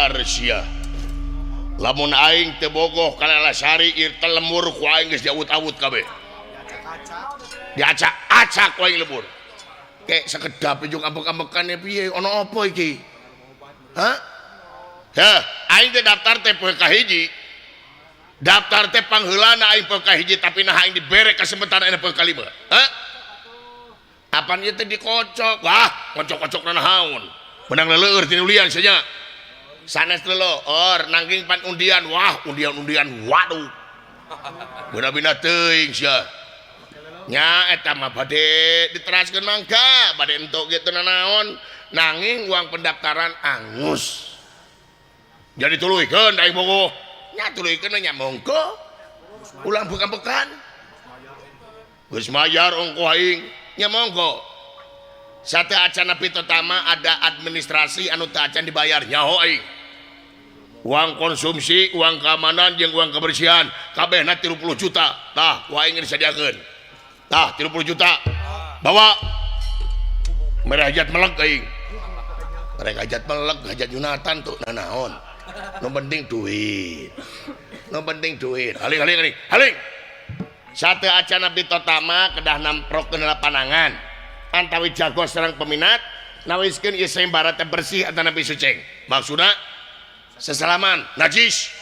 Ajar sia. Lamun aing teu bogoh ka Lasari ieu teh lemur ku aing geus diawut-awut kabeh. Diacak-acak ku aing lembur. Kek sekedap jeung ambek-ambekan piye ana apa iki? Hah? Heh, aing teh daftar teh poe kahiji. Daftar teh pangheulana aing poe kahiji tapi nah aing dibere kesempatan aing poe kalima. Hah? Apan ieu teh dikocok? Wah, kocok-kocok naon? Menang leleur tinulian sia. Sanes leleur nanging pan undian. Wah, undian-undian waduh. Bina-bina teuing sia. Nya eta mah bade diteraskeun mangga, bade entuk kitu nanaon, nanging uang pendaftaran angus. Jadi tuluykeun aing bogoh. Nya tuluykeun nya monggo. Ulang bekan-bekan. Geus mayar ongkoh aing, nya monggo. Sate acan pertama ada administrasi anu teu acan dibayar nyaho aing. Uang konsumsi, uang keamanan jeung uang kebersihan kabehna 30 juta. Tah, ku aing disadiakeun. Tah, 30 juta. Bawa. Mere hajat melek aing. Mereka hajat melek, hajat Yunatan tuh nanaon. Nu penting duit. Nu penting duit. Haling haling haling. Haling. Sate acan abdi totama kedah namprokeun panangan. Antawi jago sareng peminat nawiskeun ieu sayembara teh bersih atanapi suceng. Maksudna sesalaman najis.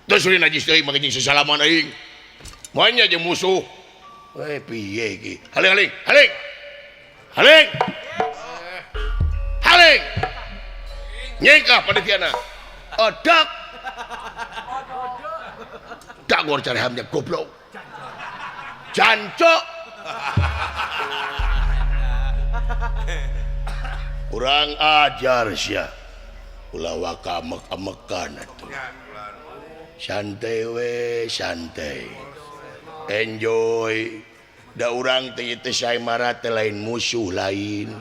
Terus najis deui mah jeung sesalaman aing. Moal jeung musuh. Eh piye iki? Haling haling haling. Haling. Haling. Nyengkah panitiana. Odak. Dagor cari hamnya goblok. Jancok. Kurang ajar sia. Ulah waka amek-amekan atuh. Santai we, santai. Enjoy. Da urang teh teh sayembara teh lain musuh lain.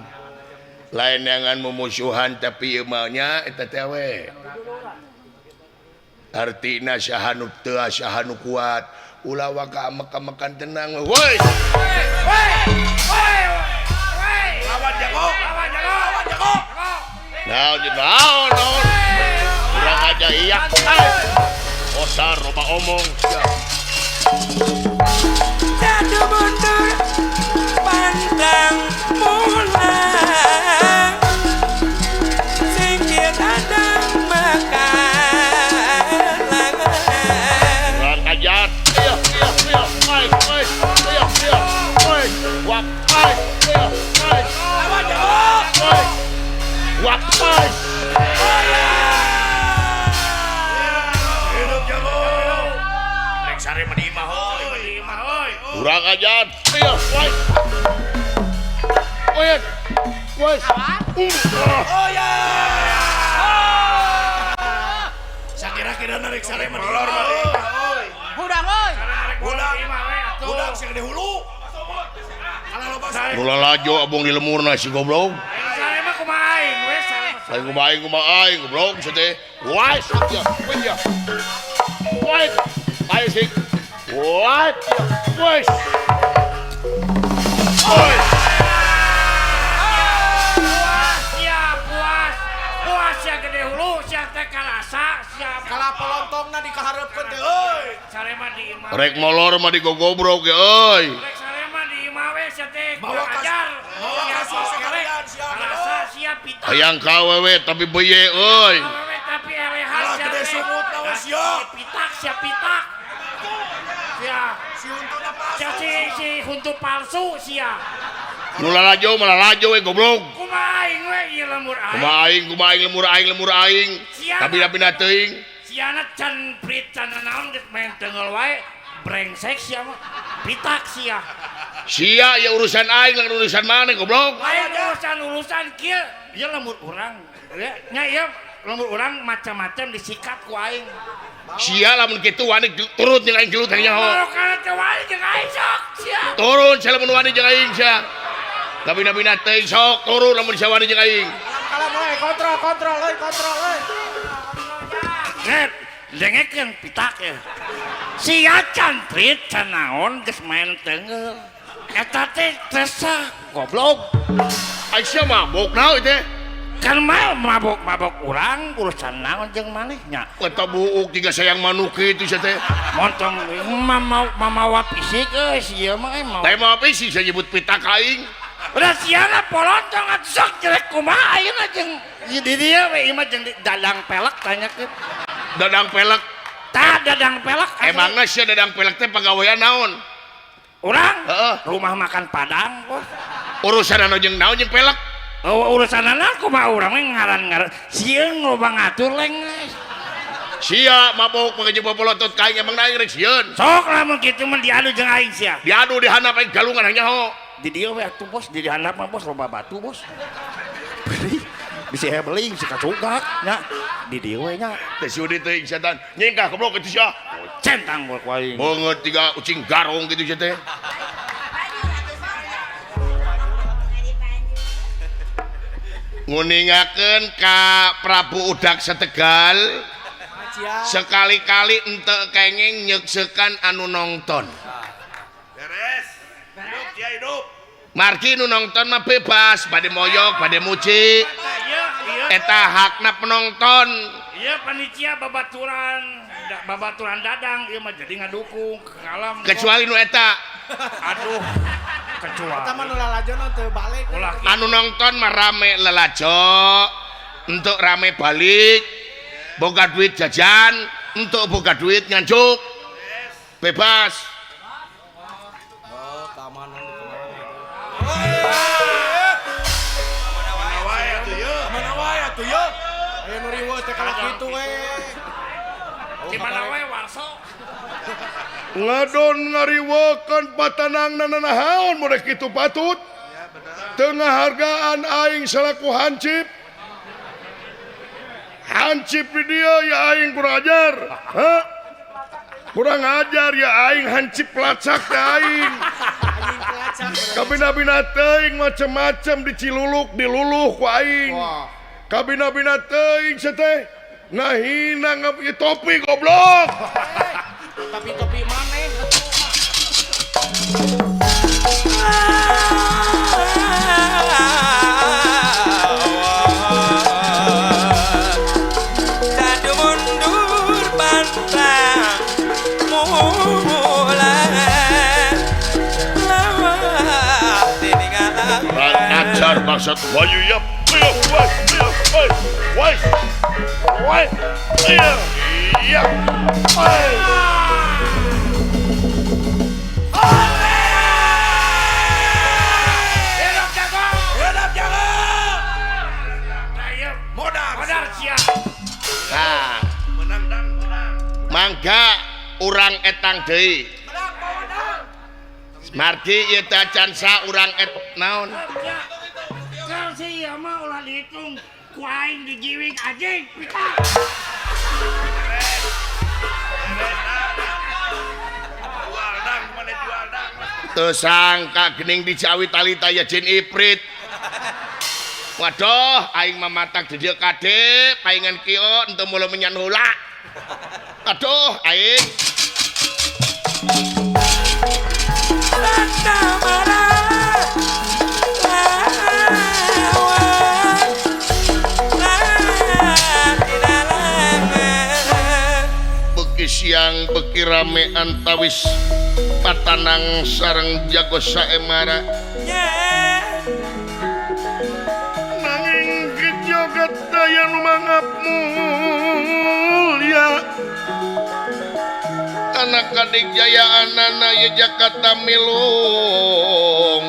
Lain jangan memusuhan tapi ieu mah nya eta teh we. Artina saha nu teu saha nu kuat. Ulah waka amek-amekan tenang we. Woi. Lawan jago, lawan jago, lawan jago. Naon naon naon. Urang aja iya. Osar loba omong. Jatuh mundur pandang pulang singkir dadang makan. Urang ajar. Iya iya iya. Ai ai iya iya. Oi, wak ai iya ai. Lawan jago. Oi. Wak ai. Hidup jago. Rek sare mah di imah heuy. Di imah heuy. Urang ajar. Iya, woi. Woi. Woi. Oh ya. Sakira-kira narik sare mah di imah heuy. Hudang euy. Hudang. Hudang sing gede hulu. Kalah loba sare. Nu lalajo abong di lemurna si goblok. Sare mah kumaha aing we sare. Lain kumaha aing kumaha aing goblok sia teh. Woi, ya, woi ya. Woi. Ayo sih. Woi. Woi. Woi. Puas ya, puas. Puas ya gede hulu, sia teh kalasa, sia Kalah pelontongna dikaharepkeun teh euy. Sare mah di imah. Rek molor mah digogobrok ge euy. Rek sare mah di imah we sia teh Mawa kurang ajar. mawa Sia kasus kerek. sekalian, sia. Kalasa sia pitak. Hayang ka awewe tapi beuye euy. Awewe tapi elehan Kalah sia gede teh. sungut na we sia. Pitak sia pitak. Sia Si untuna palsu. sia si si huntu palsu sia. Nu lalajo mah lalajo we goblok. Kumaha aing we ieu lembur aing. Kumaha aing kumaha aing lemur aing lemur aing. Tapi tapi teuing. Siana can prit can naon geus main tenggel wae brengsek sia mah. Pitak sia. Sia ya urusan aing lain urusan maneh goblok. Lain urusan-urusan kieu ieu lembur urang. Ya, nya ieu lembur urang macam-macam disikat ku aing. Sia lamun kitu wani turun jeung aing gelut hayang nyaho. Kalau kana teh wani jeung aing sok sia. Turun sia lamun wani jeung aing sia. Tapi teuing sok turun lamun sia wani jeung aing. Kalah euy, kontrol kontrol euy, kontrol euy. Net, dengekeun pitak ya. Sia can prit can naon geus main tenggel. Eta teh resah goblok. Ai sia mabok naon teh? Kan mah mabok-mabok urang urusan naon jeung maneh nya. Eta buuk jiga sayang manuk kitu sia teh. Montong mamawa fisik euy sia mah mau. Teh mawa fisik sia nyebut pitak aing. Udah siana polontong atuh sok jelek kumaha ayeuna jeung di dieu we ieu mah jeung dadang pelek tanyakeun. Dadang pelek. Tah dadang pelek. Emangna sia dadang pelek teh pagawean naon? Urang? Heeh. Rumah makan Padang bos. Urusan anu jeung naon jeung pelek? Oh, urusan anak kumaha urang we ngaran-ngaran sieun loba ngatur leng. Sia mabok mah jeung popolotot ka aing emang aing rek sieun. Sok lamun kitu mah diadu jeung aing sia. Diadu di handap aing galungan nyaho. Di dieu we atuh bos, di handap mah bos loba batu bos. Bisi hebeling si kacugak nya. Di dieu we nya. Teh sieu teuing setan. Nyingkah goblok kitu sia. Centang ku aing. Beungeut tiga ucing garong kitu sia teh. Nguningakeun ka Prabu Udak Setegal sekali-kali ente kenging nyeksekan anu nonton. Beres. Hidup dia hidup. Margi nu nonton mah bebas, bade moyok, bade muji. Eta hakna penonton. Iya panitia babaturan, babaturan dadang ieu mah jadi ngadukung kalam. Kecuali nu eta. Aduh. Kecuali. Eta mah nu lalajona teu balik. Anu nonton mah rame lelajo, untuk rame balik, boga duit jajan, untuk boga duit nganjuk. Bebas. Oh, keamanan di kemana itu. Mana wae atuh yeuh. Mana wae atuh yeuh. Aya nu riweuh teh kana kitu we. Di mana wae warso. Ngadon ngariwakan patanang nananahaon modek kitu patut. Tengah hargaan aing selaku hansip. Hansip di dia ya aing kurang ajar. Hah? Kurang ajar ya aing hansip pelacak ya aing. Kabina-bina teuing macem-macem diciluluk diluluh ku aing. Kabina-bina teuing teh ngahina ngap topi goblok. Tapi topi maneh Sadu mundur pantang mula lawak diningalan. Ajar maksud wayu ya. Woi woi iya. Hidup jago. Hidup jago. Ayo Modar. modar sia. Nah, Menang dang menang. mangga urang etang deui. Margi ieu teh cansa urang et naon? Kau sia mah ulah dihitung ku aing dijiwing anjing pita. Jual dang mana jual dang. Teu sangka geuning dicawi talita ya jin iprit. Waduh, aing mah matak di dieu kade, paingan kieu henteu moal menyan heula. Aduh, aing. Beki siang beki rame antawis patanang sareng jago saemara. Nanging gejoget daya lumangap mulia. Anak adik jayaan ye Jakarta milung.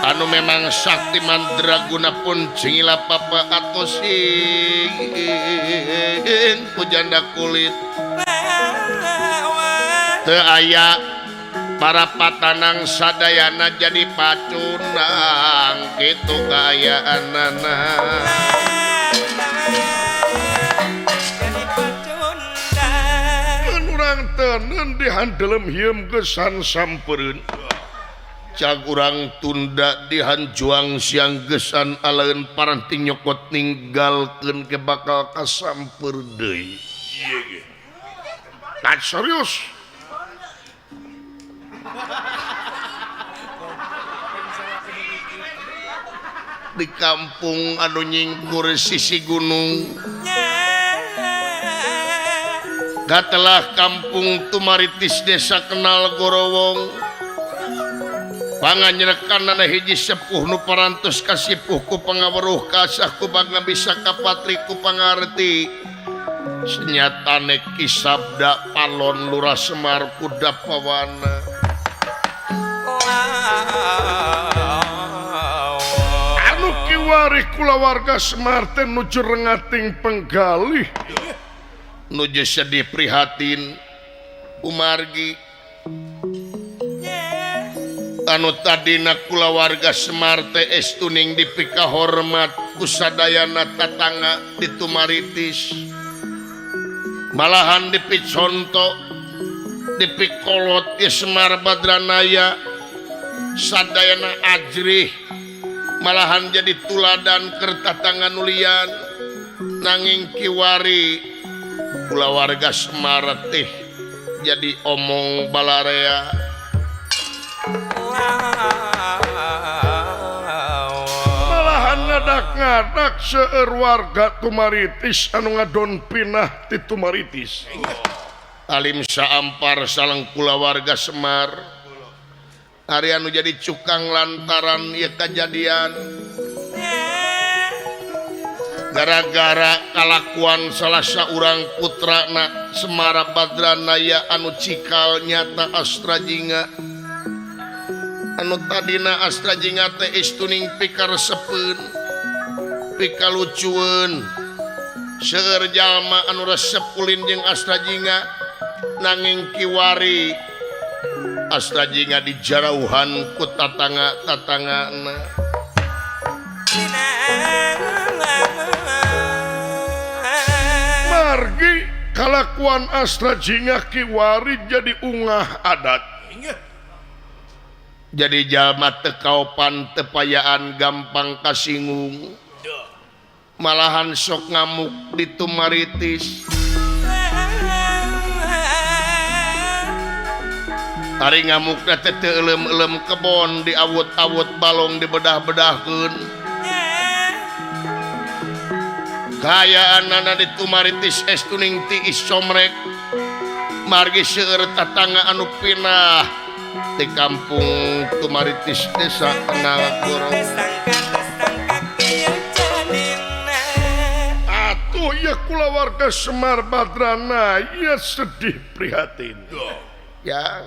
Anu memang sakti mandraguna pun jengila papa atau sing pujanda kulit. Teu aya para patanang sadayana jadi pacunang kitu kaayaanana. Urang teuneun dihandelem hieum gesan sampereun. Cag urang tunda dihanjuang siang gesan aleun paranti nyokot ninggalkeun ke bakal kasamper deui. Ieu ge. Kan serius. Di kampung anu nyingkur sisi gunung. Katelah kampung Tumaritis desa Kenal Gorowong. Panganyerekanana hiji sepuh nu parantos kasipuh ku pangaweruh kasah ku pangabisa kapatri ku pangarti. Senyatane Ki Sabda Palon Lurah Semar Kuda Pawana. Anu kiwari kulawarga Semar teh nuju rengating penggalih. Nuju sedih prihatin umargi anu tadina kulawarga Semar teh estuning dipikahormat ku sadayana tatangga di Tumaritis malahan dipiconto dipikolot di Semar Badranaya sadayana ajrih malahan jadi tuladan keur tatangga nulian nanging kiwari kulawarga Semar teh jadi omong balarea. Malahan ngadak-ngadak seueur warga Tumaritis anu ngadon pinah ti Tumaritis. Alim saampar sareng kulawarga Semar ari anu jadi cukang lantaran ieu kajadian gara-gara kalakuan salah saurang putrana Semar Badranaya anu cikal nyata Astrajinga anu tadina Astrajinga teh istuning pikaresepeun pikalucueun seueur jalma anu resep ulin jeung Astrajinga nanging kiwari Astrajinga dijarauhan ku tatangga-tatanggana. Margi kalakuan Astrajinga kiwari jadi ungah adat. Jadi jalma teu kaopan teu payaan gampang kasinggung. Malahan sok ngamuk di Tumaritis. Ari ngamukna teh teu euleum-euleum kebon diawut-awut balong dibedah-bedahkeun. Kayaanana di Tumaritis estuning tiis comrek margi seueur tatangga anu pinah di kampung Tumaritis desa Kenal Gorowong. Atuh ya kulawarga Semar Badranaya sedih prihatin. Ya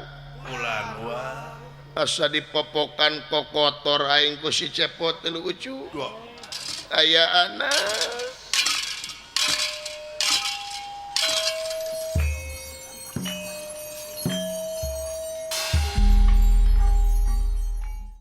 asa dipopokan kokotor aing ku si Cepot lucu. Aya anak